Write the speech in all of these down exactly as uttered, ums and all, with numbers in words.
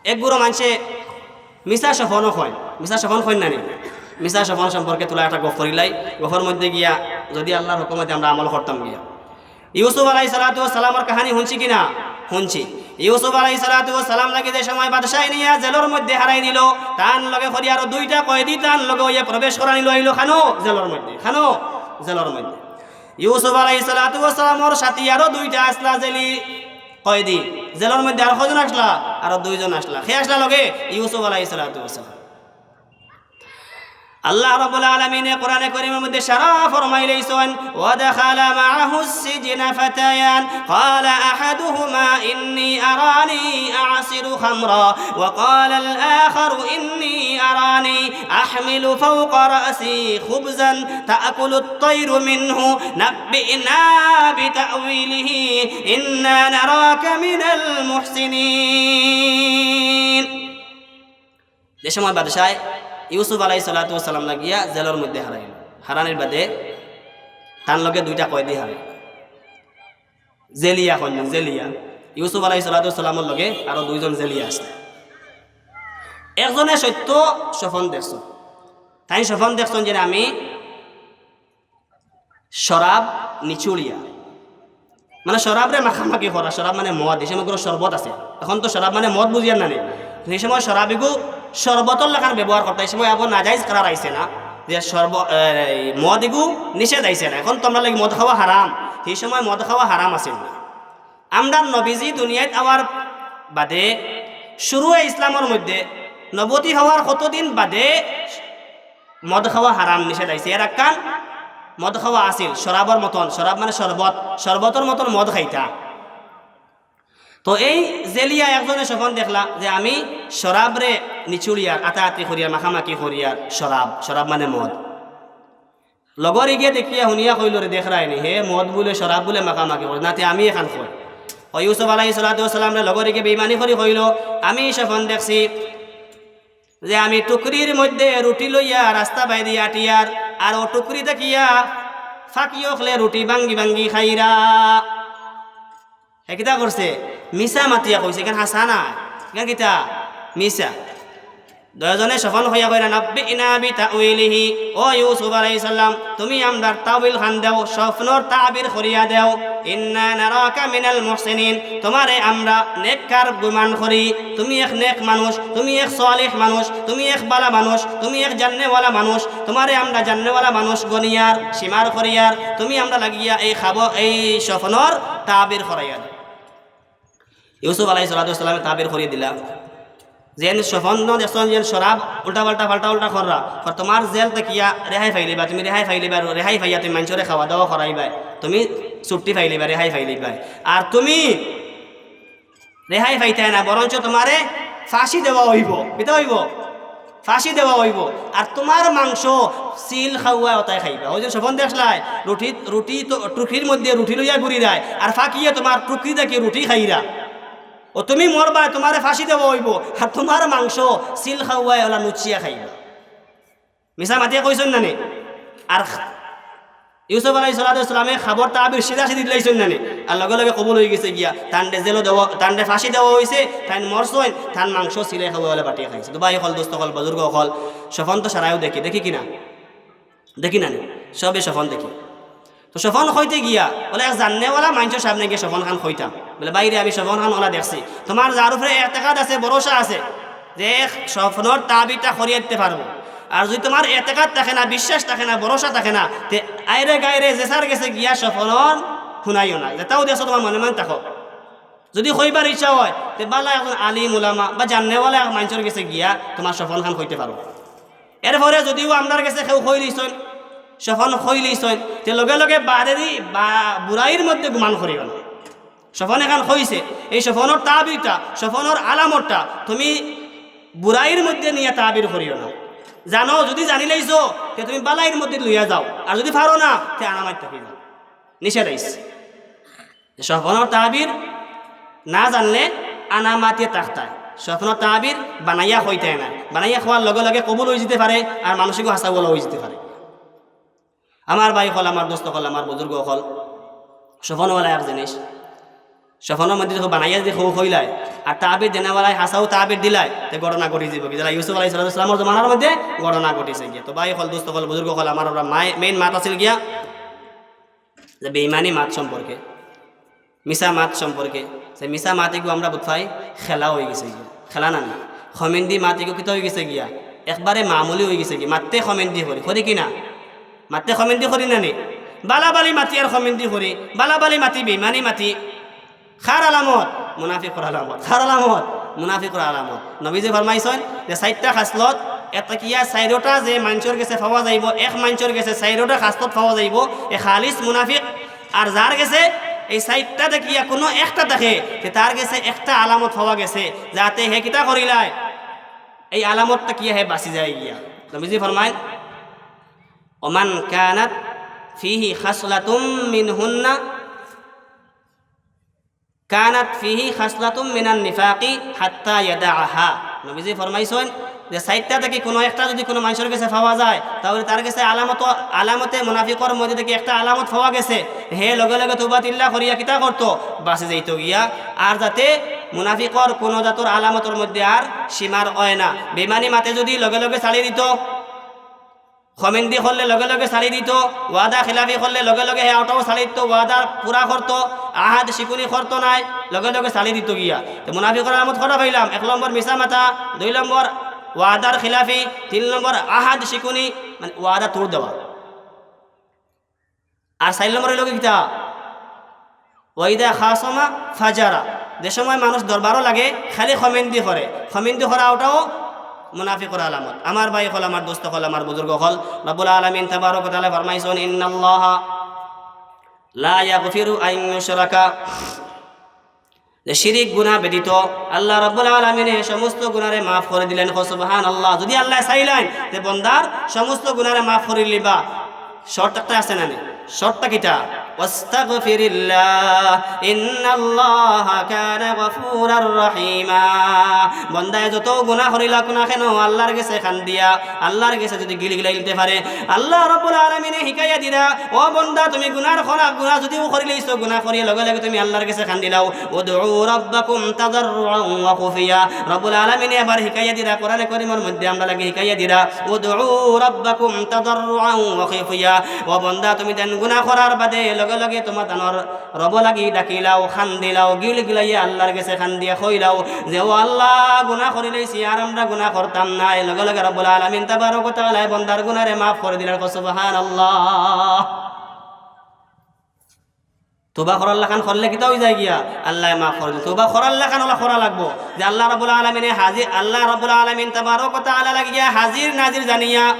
এক গুরু মানষে মিছা স্বপনও কয়, মিছা স্বপন কয় না নি? মিছা স্বপন সম্পর্কে তুলা একটা গফ করিলাই। গফর মধ্যে গিয়া যদি আল্লাহর হুকুমতে আমরা আমল করতাম গিয়া, ইউসুফ আলাইহিস সালাতু ওয়াস সালামর কাহিনী হুনছি কি না? হুনছি। ইউসুফ আলাইহিস সালাতু ওয়াস সালাম লাগি যে সময় বাদশায় নিয়া জেলর মধ্যে হারাই দিল, তান লগে করি আরো দুইটা কয়েদি তান লগে অইয়া প্রবেশ করানিলো অইলো। কানো? জেলর মধ্যে। কানো? জেলর মধ্যে। ইউসুফ আলাইহিস সালাতু ওয়াস সালামর সাথী আরো দুইটা আছলা জেলি কয়েদি। জেলর মধ্যে আরো কয়জন আছলা? আরো দুইজন আছলা। কে আছলা লগে? ইউসুফ আলাইহিস সালাতু ওয়াস সালাম। আল্লাহ রাব্বুল আলামিনে কোরআনে করিমর মধ্যে সারা ফরমাইলাইছইন, "ওয়া দাখালা মাআহুস সিজনা ফাতায়ান, ক্বালা আহাদুহুমা ইন্নী আরানী আ'সিরু খামরা, ওয়া ক্বালাল আখারু ইন্নী আরানী আহমিলু ফাওকা রাসী খুবজান তাকুলুত তায়রু মিনহু, নাব্বিনা বিতা'উইলিহি, ইন্না নারাকা মিনাল মুহসিনিন।" যে সময় বাদশায় ইউসুফ আলাইহিস সালাতু ওয়াস সালাম লাগিয়া জেলর মধ্যে হারাইল, হারানির বাদে তান লগে দুইটা কয়েদি হারাইল। জেলিয়া কইন, জেলিয়া। ইউসুফ আলাইহিস সালাতু ওয়াস সালামর লগে আরো দুইজন জেলিয়া আছে। একজনে সত্য স্বপন দেখছইন, তাইন স্বপন দেখছইন যে আমি শরাব নিচুড়িয়া, মানে শরাবরে মাখামাখি করা, শরাব মানে মদ, ই সময় কুনু শরবত আছে। এখন তো শরাব মানে মদ বুঝিয়ার না নি, ই সময় শরাব ইগু শরবতর লাখান ব্যবহার করতা, ই সময় আবার নাজাইজ করার আইছে না, যে শরব-, এ, মদ ইগু নিষেধ আইছে না, এখন তো আমরার লাগি মদ খাওয়া হারাম, ই সময় মদ খাওয়া হারাম আছিল না। আমরার নবীজি দুনিয়াত আওয়ার বাদে শুরুয়ে ইসলামর মধ্যে নবুয়তি হওয়ার কতদিন বাদে মদ খাওয়া হারাম নিষেধ আইছে। এর আক্কান মদ খাওয়া আছিল শরাবর মতন, শরাব মানে শরবত, শরবতর মতন মদ খাইতা। তো এই জেলিয়া একজনে স্বপন দেখলা যে আমি শরাবরে নিচুড়িয়ার, আতাআতি করিয়ার, মাখামাখি করিয়ার শরাব, শরাব মানে মদ। লগর ইগে দেখিয়া হুনিয়া কইলো, "রে দেখরায়নি, হে মদ বুলে শরাব বুলে মাখামাখি করে, না তে আমি এখান কই।" ও ইউসুফ আলাইহিস সালাতু ওয়াস সালামরে লগর ইগে বেইমানি করি কইলো, "আমি স্বপন দেখছি যে আমি টুকরির মধ্যে রুটি লইয়া রাস্তা বাইদি আটিয়ার, আর ও টুকরি দেখিয়া ফাকি অকলে রুটি ভাঙ্গি ভাঙ্গি খাইরা।" হে কিতা করছে? মিছা মাতিয়া কইছে, ইখান হাছা না, ইখান কিতা? মিছা। দুইজনে স্বপন কইয়া কইরা, "নাব্বিনা বিতা'উইলিহি, ও ইউসুফ আলাইহিস সালাম, তুমি আমরার তা'উইল খান দেও, স্বপনর তাবির করিয়া দেও। ইন্না নারাকা মিনাল মুহসিনিন, তোমারে আমরা নেককার গুমান করি, তুমি এক নেক মানুষ, তুমি এক সালেহ মানুষ, তুমি এক বালা মানুষ, তুমি এক জাননেওয়ালা মানুষ, তোমারে আমরা জাননেওয়ালা মানুষ গনিয়ার, সীমার করিয়ার, তুমি আমরার লাগিয়া এই খাব-, এই স্বপনর তাবির করাইয়া দেও।" ইউসুফ আলাইহিস সালাতু ওয়াস সালামে তাবির করিয়া দিলা। যেন স্বপন দেখছইন, যেন শরাব উল্টা পাল্টা, পাল্টা উল্টা কররা, আর তোমার জেল থাকিয়া রেহাই পাইলিবা, তুমি রেহাই পাইলিবা, রেহাই পাইয়া তুমি মানষরে খাওয়া দাওয়া করাইবায়, তুমি ছুটি পাইলিবা, রেহাই পাইলিবায়। আর তুমি রেহাই পাইতায় না, বরঞ্চ তোমারে ফাঁসি দেওয়া অইবো। কিতা অইবো? ফাঁসি দেওয়া অইবো। আর তোমার মাংস চিল খাওয়ায় অতায় খাইবা। ওই যে স্বপন দেখলায়, রুটি, রুটি তো টুকরির মধ্যে রুটি লইয়া ঘুরিরায়, আর ফাকিয়ে তোমার টুকরি থাকি রুটি খাইরা। ও তুমি মরবায়, তোমারে ফাঁসি দেওয়া অইবো, আর তোমার মাংস চিল খাওয়ায় অলা নুচিয়া খাইবা। মিছা মাতিয়া কইছইন না নি? আর ইউসুফ আলাইহিস সালাতু ওয়াস সালামে খাবর তাবির সিধা সিধি দিলাইছইন না নি? আর লগে লগে কবুল অইগেছে গিয়া। তানরে জেলো দেওয়া, তানরে ফাঁসি দেওয়া অইছে, তাইন মরছইন, তান মাংস চিলে খাওয়ায় অলা বাটিয়া খাইছে। তো ভাই অকল, দোস্ত অকল, বুজুর্গ অকল, স্বপন তো সারাইও দেখি, দেখি কিনা? দেখি না নি? সবে স্বপন দেখি। তো স্বপন কইতে গিয়া, বলে, এক জাননেওয়ালা মানষর সামনে গিয়া স্বপন খান কইতাম। বলে, "ভাইরে, আমি স্বপন খান অলা দেখছি।" তোমার যার উপরে এতেকাদ আছে, ভরসা আছে, যে স্বপনর তাবিরটা করিয়া দিতে পারবো। আর যদি তোমার এতেকাদ থাকে না, বিশ্বাস থাকে না, ভরসা থাকে না, তে আইরে গাইরে যেছার গেছে গিয়া স্বপন হুনাইও না। যেটাও দেখছো তোমার মনে মনে থাকো। যদি কইবার ইচ্ছা অয়, তে বালা একজন আলিম উলামা বা জাননেওয়ালা এক মানষর গেছে গিয়া তোমার স্বপন খান কইতে পারো। এরপরে যদিও আমরার গেছে কেউ কইলিছইন, স্বপন কইলিছইন, তে লগে লগে বাদেদি বা বুরাইর মধ্যে গুমান করিও না। স্বপন এখান কইছে, এই স্বপনর তাবিরটা, স্বপনর আলামতটা তুমি বুরাইর মধ্যে নিয়া তাবির করিও না। জানো, যদি জানিলাইছো, তে তুমি বালাইর মধ্যে লইয়া যাও, আর যদি পারো না, তে আনামাত থাকি যাও। নিষেধ আইছে। স্বপনর তাবির না জানলে আনামাতে থাকতায়। স্বপনর তাবির বানাইয়া কইতায় না। বানাইয়া কওয়ার লগে লগে কবুল অইযিতে পারে, আর মানষিকও হাছা অলা অইযিতে পারে। আমার ভাই অকল, আমার দোস্ত অকল, আমার বুজুর্গ অকল, স্বপন অলা এক জিনিস। স্বপনর মধ্যে দেখো বানাইয়া যদি কেউ কইলায়, আর তাবির দেনেওয়ালায় হাছাউ তাবির দিলায়, তে ঘটনা ঘটি যাইবো গি। যেলা ইউসুফ আলাইহিস সালাতু ওয়াস সালামর জমানার মধ্যে ঘটনা ঘটি যাইবো গিয়া। তো ভাই অকল, দোস্ত অকল, বুজুর্গ অকল, আমার, আমরা মেইন মাত আছিল গিয়া যে বেইমানি মাত সম্পর্কে, মিছা মাত সম্পর্কে। সে মিছা মাত ইগু আমরা বুঝ পাই খেলা অই গেছে গিয়া, খেলা না নি। খমেন্দি মাত ইগু কিতা অই গেছে গিয়া, একবারে মামুলি অই গেছে গিয়া। মাততে খমেন্দি করি, করি কি না? মাততে খমেন্দি করি না নি? বালাবালি মাতি আর খমেন্দি করি, বালাবালি মাতি, বেইমানি মাতি। কার আলামত? মুনাফিকর আলামত। কার আলামত? মুনাফিকর আলামত। নবীজি ফরমাইছইন যে চাইরটা খাছলত, এতা কিয়া চাইরোটা যে মানষর গেছে পাওয়া যাইবো, এক মানষর গেছে চাইরোটা খাছলত পাওয়া যাইবো, এ খালিস মুনাফিক। আর যার গেছে এই চাইরটা থাকিয়া কুনু একটা থাকে, তে তার গেছে একটা আলামত পাওয়া গেছে, যাতে হে কিতা করিলায়, এই আলামত থাকিয়া হে বাঁচি যায় গিয়া। নবীজি ফরমাইন, "ওমান কানাত ফিহি খাসলাতুম মিনহুন্না, কানাত ফিহি খাসলাতুম মিনান নিফাকি হাত্তা ইয়াদাআহা।" নবীজি ফরমাইছইন যে চাইরটা থাকি কুনু একটা যুদি কুনু মানষর গেছে পাওয়া যায়, তাহলে তার গেছে আলামত, আলামতে মুনাফিকর মধ্যে থাকি একটা আলামত পাওয়া গেছে, হে লগে লগে তওবা তিল্লা করিয়া কিতা করতো? বাঁচি যাইতো গিয়া। আর যাতে মুনাফিকর কুনু জাতর আলামতর মধ্যে আর সীমার অয় না। বেইমানি মাতে যুদি লগে লগে ছাড়ি দিতো, খমেন্দি করলে লগে লগে ছাড়ি দিতো, ওয়াদা খিলাফি করলে লগে লগে হে ওটাও ছাড়ি দিতো, ওয়াদা পুরা করতো, আহাদ শিকুনি করতো নায়, লগে লগে ছাড়ি দিতো গিয়া। তে মুনাফিকর আলামত কয়টা পাইলাম? এক নম্বর মিছা মাতা, দুই নম্বর ওয়াদার খিলাফি, তিন নম্বর আহাদ শিকুনি, মানে ওয়াদা তুড় দেওয়া। আর চাইর নম্বর অইলো গি কিতা? ওয়াইদা খাসমা ফাজারা। যে সময় মানুষ দরবারো লাগে, খালি খমেন্দি করে। খমেন্দি করা ওটাও মুনাফিকর আলামত। আমার ভাই অকল, আমার দোস্ত অকল, আমার বুজুর্গ অকল, রব্বুল আলামিন তাবারক ওয়া তাআলা ফরমাইছইন, "ইন্নাল্লাহা লা ইয়াগফিরু আন ইউশরাকা।" যে শিরিক গুনাহ ব্যতীত আল্লাহ রাব্বুল আলামিনে সমস্ত গুনারে মাফ করি দিলাইন। কও সুবহানাল্লাহ। যুদি আল্লায় চাইলাইন, তে বন্দার সমস্ত গুনারে মাফ করি দিলা। শর্ত একটা আছে না নি? শর্তটা কিতা? "ওয়াস্তাগফিরিল্লাহ, ইন্নাল্লাহা কানা গফুরার রহিমা।" বন্দায় যত গুনাহ করিলাউক না কেনে, আল্লাহর গেছে কান্দিয়া, আল্লাহর গেছে যুদি গিলগিলাই নিতে পারে, আল্লাহ রাব্বুল আলামিনে হিকাইয়া দিরা, "ও বন্দা, তুমি গুনার করা, গুনাহ যুদিও করিলাইছো, গুনাহ করিয়া লগে লগে তুমি আল্লাহর গেছে কান্দিলাও, উদউ রাব্বাকুম তাদাররুআন ওয়া খুফিয়া।" রাব্বুল আলামিনে আবার হিকাইয়া দিরা, কোরআনে করিমর মধ্যে আমরার লাগি হিকাইয়া দিরা, "উদউ রাব্বাকুম তাদাররুআন ওয়া খুফিয়া।" ও বন্দা, তুমি যেন গুনাহ করার বাদে লগে লগে তুমার তানর রব লাগি ডাকিলাও, কান্দিলাও, গিলগিলাইয়া আল্লাহর গেছে কান্দিয়া কইলাও যে, "ও আল্লাহ, গুনাহ করিলাইছি, আর আমরা গুনাহ করতাম নায়।" লগে লগে রাব্বুল আলামিন তাবারক ওয়া তাআলায় বন্দার গুনারে মাফ করি দিলার। কও সুবহানাল্লাহ। তওবা করার লাখান করলে কিতা অই যায় গিয়া? আল্লায় মাফ করি দেইন। তওবা করার লাখান অলা করা লাগবো যে আল্লাহ রাব্বুল আলামিনে হাজির, আল্লাহ রাব্বুল আলামিন তাবারক ওয়া তাআলা লাগিয়া হাজির নাজির জানিয়া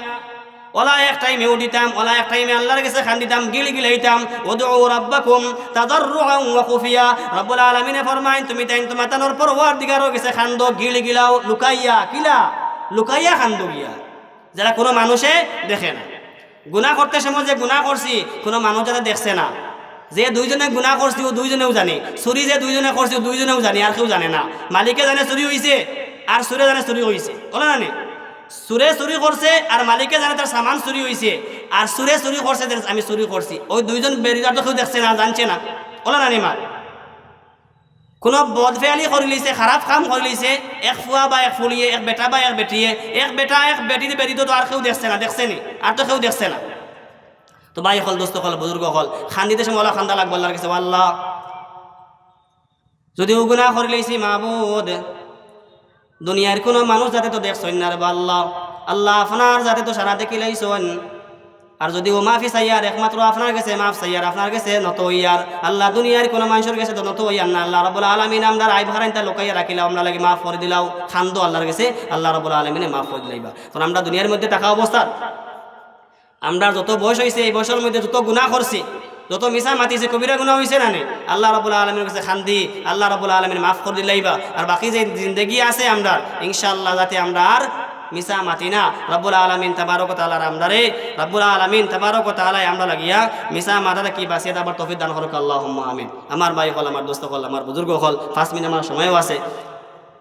অলা এক টাইমে উঠিতাম, অলা এক টাইমে আল্লাহর গেছে কান্দিতাম, গিলগিলাইতাম, "উদউ রাব্বাকুম তাদাররুআন ওয়া খুফিয়া।" রাব্বুল আলামিনে ফরমাইন, "তুমি তাইন তুমার তানর পরওয়ারদিগারর গেছে কান্দো, গিলগিলাও, লুকাইয়া।" কিলা? লুকাইয়া কান্দো গিয়া। যেটা কুনু মানুষে দেখে না। গুনাহ করতে সময় যে গুনাহ করছি, কুনু মানুষ যাতে দেখছে না। যে দুইজনে গুনাহ করছি, অউ দুইজনেউ জানি। চুরি যে দুইজনে করছি, অউ দুইজনেউ জানি, আর কেউ জানে না। মালিকে জানে চুরি অইছে, আর চুরে জানে চুরি অইছে। অলা না নি? চুরে চুরি করছে, আর মালিকে জানে তার সামান চুরি অইছে, আর চুরে চুরি করছে যে আমি চুরি করছি। অউ দুইজন ব্যতীত আর তো কেউ দেখছে না, জানছে না। অলা না নি মাত? কুনু বদফেয়ালি করিলিছে, খারাপ কাম করিলিছে, এক ফুয়া বা এক ফুড়িয়ে, এক বেটা বা এক বেটিয়ে, এক বেটা এক বেটির ব্যতীত তো আর কেউ দেখছে না, দেখছে নি? আর তো কেউ দেখছে না। তো ভাই অকল, দোস্ত অকল, বুজুর্গ অকল, কান্দিতে সময় অলা কান্দা লাগবো আল্লাহর গেছে, "ও আল্লাহ, যুদি অউ গুনাহ করিলিছি মাবুদ, দুনিয়ার কুনু মানুষ যাতে তো দেখছইন না রে বা আল্লাহ, আল্লাহ আপনার যাতে তো সারা দেখিলাইছইন।" আর যুদি অউ মাফি চাইয়ার, একমাত্র আপনার গেছে মাফ চাইয়ার, আপনার গেছে নত অইয়ার, আল্লাহ দুনিয়ার কুনু মানষর গেছে তো নত অইয়ার না। আল্লাহ রাব্বুল আলামিন আমরার আইব হারাইনতা লুকাইয়া রাখিলাও, আমরার লাগি মাফ করি দিলাও, কান্দো আল্লাহর গেছে, আল্লাহ রাব্বুল আলামিনে মাফ করি দিলাইবা। কারণ আমরা দুনিয়ার মধ্যে থাকা অবস্থাত আমরার যত বয়স অইছে, এই বয়সর মধ্যে যত গুনাহ করছি, যত মিছা মাতিছি, কবিরা গুনাহ অইছে না নি? আল্লাহ রাব্বুল আলামিনর গেছে কান্দি, আল্লাহ রাব্বুল আলামিন মাফ করি দিলাইবা। আর বাকি যে জিন্দেগি আছে আমরার, ইনশাআল্লাহ যাতে আমরা আর মিছা মাতি না। রাব্বুল আলামিন তাবারক ওয়া তাআলার আমরারে, রাব্বুল আলামিন তাবারক ওয়া তাআলায় আমরা লাগিয়া মিছা মাতা থাকি বাঁচিয়া থাকবার তৌফিক দান করুক, আল্লাহুম্মা আমিন। আমার ভাই অকল, আমার দোস্ত অকল, আমার বুজুর্গ অকল, পাঁচ মিনিট আমার সময়ও আছে।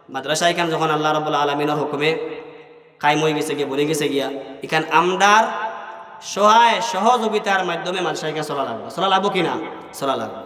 মাদ্রাসা ইখান যখন আল্লাহ রাব্বুল আলামিনর হুকুমে কায়েম অই গেছে গিয়া, বনি গেছে গিয়া, ইখান আমরার সহায় সহযোগিতার মাধ্যমে মাদ্রাসা ইখান চলা লাগবো। চলা লাগবো কি না? চলা লাগবো।